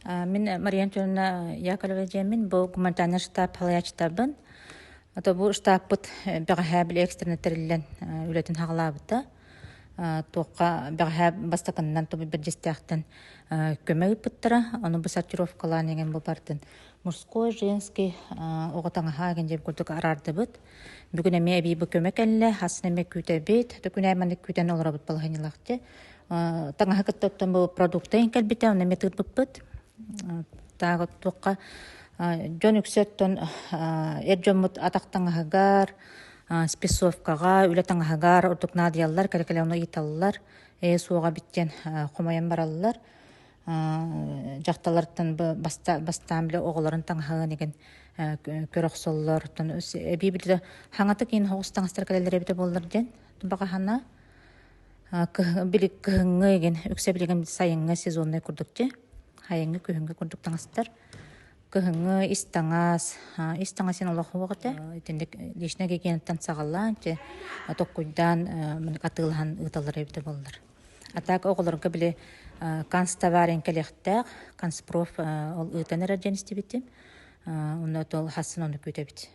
Мин Мария Антоновна Яковлева диэммин, бу гуманитарнай штаб салайааччытабын. Ото бу штабпыт бэҕэһээ били экстренно тэриллэн үлэтин хаҕалаабыта. Туохха бэҕэһээ бастакыннан тобу бэрдьистээхтэн көмө ыыппыттара. Ону бу сортировкалаан иҥэн бу бардын мужской, женский оҕо таҥаһа диэн курдук араардыбыт. Бүгүн эмиэ эбии бу көмө кэллэ, хасын эмиэ күүтэбит. Күнэ маннык күүтэн олоробут балаһыанньалаах дии. Таҥаһы кытта оттон бу продукта иһин кэлбитэ, онно эмиэ тыырбыппыт. Тааҕы туохха дьон үксэ оттон эр дьоммут атах таҥаһыгар, спецовкаҕа, үлэ таҥаһыгар ордук наадыйаллар, кэлэ-кэлэ ону ыйыталлар, ээ суоҕа эбит диэн хомойон бараллар. Дьахталлартан бастаан бile оҕолорун таҥаһын игин көрө охсоллор. Эбии билэ хаҥатык иин соҕус таҥастар кэлэллэр эбитэ буоллар диэн баҕаһана били кыһыҥҥы игин үксэ билигин сайыҥҥы сезоннай курдук дии хайыҥҥы күһүҥҥү курдук таҥастар кыһыҥҥы ис таҥас ис таҥас син олох суох этэ итинник личнэй гигиенаттан саҕалаан дьэ токкуйдаан атыылаһан ыыталлар эбитэ буоллар. А так оҕолорго били канцтоварин кэлиэхтээх, канцпроф ол ыытан эрэр диэн истибитим. Онно ол хассын ону күүтэбит.